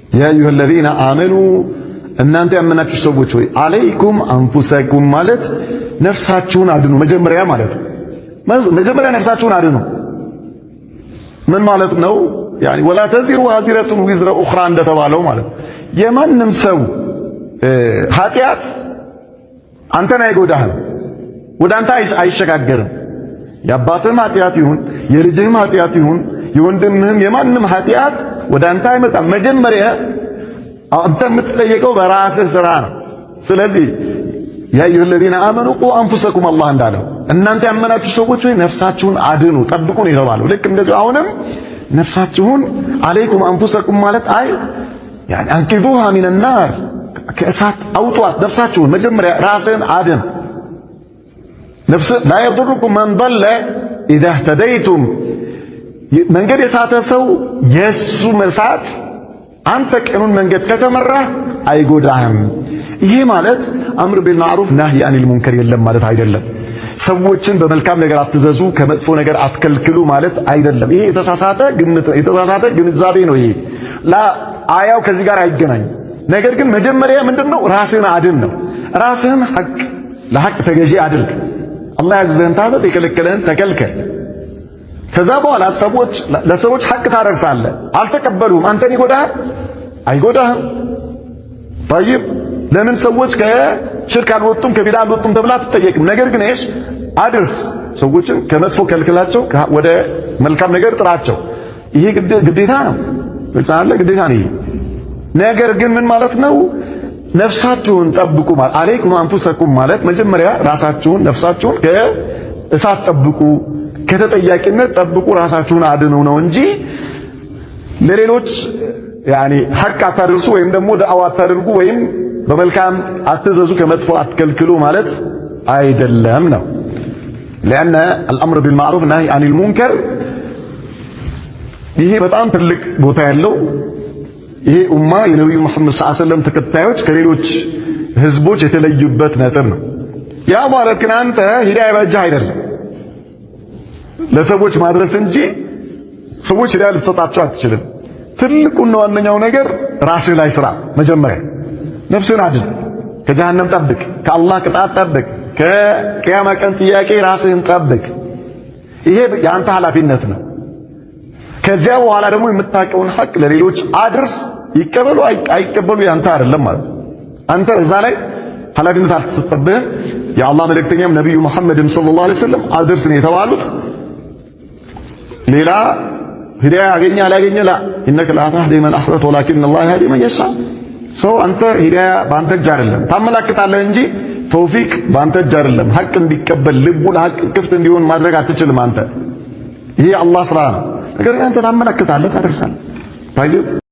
يا أيها الذين آمنوا እናንተ ያመናችሁ ሰዎች ሆይ عليكم أنفسكم ማለት ነፍሳችሁን አድኑ። መጀመሪያ ማለት ነው። መጀመሪያ ነፍሳችሁን አድኑ ምን ማለት ነው? يعني ولا تزر وازرة وزر أخرى እንደተባለው ማለት ነው። የማንም ሰው ኃጢአት አንተን አይጎዳህም፣ ወደ አንተ አይሸጋገርም። የአባትህም ኃጢአት ይሁን የልጅህም ኃጢአት ይሁን የወንድምህም የማንም ኃጢአት ወደ አንተ አይመጣም። መጀመሪያ አንተ የምትጠየቀው በራስህ ስራ ነው። ስለዚህ يا أيها الذين آمنوا قوا أنفسكم አላህ እንዳለው እናንተ ያመናችሁ ሰዎች ሆይ ነፍሳችሁን አድኑ ጠብቁ ነው የተባለው። ልክ እንደዚሁ አሁንም ነፍሳችሁን عليكم أنفسكم ማለት أي يعني أنقذوها من النار ከእሳት አውጧት ነፍሳችሁን። መጀመሪያ ራስህን አድን። ነፍስ لا يضركم من ضل إذا اهتديتم መንገድ የሳተ ሰው የሱ መሳት አንተ ቅኑን መንገድ ከተመራህ አይጎዳህም። ይሄ ማለት أمر بالمعروف نهي عن المنكر የለም ማለት አይደለም። ሰዎችን በመልካም ነገር አትዘዙ፣ ከመጥፎ ነገር አትከልክሉ ማለት አይደለም። ይሄ የተሳሳተ ግምት፣ የተሳሳተ ግንዛቤ ነው። ይሄ ላ አያው ከዚህ ጋር አይገናኝም። ነገር ግን መጀመሪያ ምንድነው ራስህን አድን ነው። ራስህን ሐቅ ለሐቅ ተገዢ አድርግ። አላህ ያዘዘህን ታዘዝ፣ የከለከለህን ተከልከል። ከዛ በኋላ ሰዎች ለሰዎች ሐቅ ታደርሳለህ። አልተቀበሉህም፣ አንተን ይጎዳሃል? አይጎዳህም። طيب ለምን ሰዎች ከሽርክ አልወጡም ከቢድዓ አልወጡም ተብላ አትጠየቅም። ነገር ግን እሺ አድርስ፣ ሰዎችን ከመጥፎ ከልክላቸው፣ ወደ መልካም ነገር ጥራቸው። ይሄ ግዴታ ነው። ግልጽ አለ፣ ግዴታ ነው። ይሄ ነገር ግን ምን ማለት ነው? ነፍሳችሁን ጠብቁ ማለት عليكم أنفسكم ማለት መጀመሪያ ራሳችሁን ነፍሳችሁን ከእሳት ጠብቁ፣ ከተጠያቂነት ጠብቁ፣ ራሳችሁን አድኑ ነው እንጂ ለሌሎች يعني ሐቅ አታደርሱ ወይም ደግሞ ዳዕዋ አታደርጉ ወይም በመልካም አትዘዙ ከመጥፎ አትከልክሉ ማለት አይደለም ነው። لأن الأمر بالمعروف نهي عن المنكر ይሄ በጣም ትልቅ ቦታ ያለው ይሄ ኡማ የነቢዩ መሐመድ صلى الله عليه وسلم ተከታዮች ከሌሎች ህዝቦች የተለዩበት ነጥብ ነው። ያ ማለት ግን አንተ ሂዳያ በእጅህ አይደለም ለሰዎች ማድረስ እንጂ ሰዎች ሂዳያ ልትሰጣቸው አትችልም። ትልቁና ዋነኛው ነገር ራስህ ላይ ስራ። መጀመሪያ ነፍስህን አድን፣ ከጀሃነም ጠብቅ፣ ከአላህ ቅጣት ጠብቅ፣ ከቅያማ ቀን ጥያቄ ራስህን ጠብቅ። ይሄ የአንተ ኃላፊነት ነው። ከዚያ በኋላ ደግሞ የምታውቀውን ሐቅ ለሌሎች አድርስ። ይቀበሉ አይቀበሉ ያንተ አይደለም ማለት ነው። አንተ እዛ ላይ ኃላፊነት አልተሰጠብህም። የአላህ መልእክተኛም ነቢዩ መሐመድም صلى الله عليه وسلم አድርስ ነው የተባሉት። ሌላ ሂዳያ ያገኘ አላገኘ لا إنك لا تهدي من أحببت ولكن الله يهدي من يشاء። ሰው አንተ ሂዳያ በአንተ እጅ አይደለም፣ ታመላክታለህ እንጂ ተውፊቅ በአንተ እጅ አይደለም። ሐቅ እንዲቀበል ልቡ ለሐቅ ክፍት እንዲሆን ማድረግ አትችልም አንተ። ይሄ የአላህ ስራ ነው። ነገር ግን አንተ ታመላክታለህ፣ ታደርሳለህ። طيب.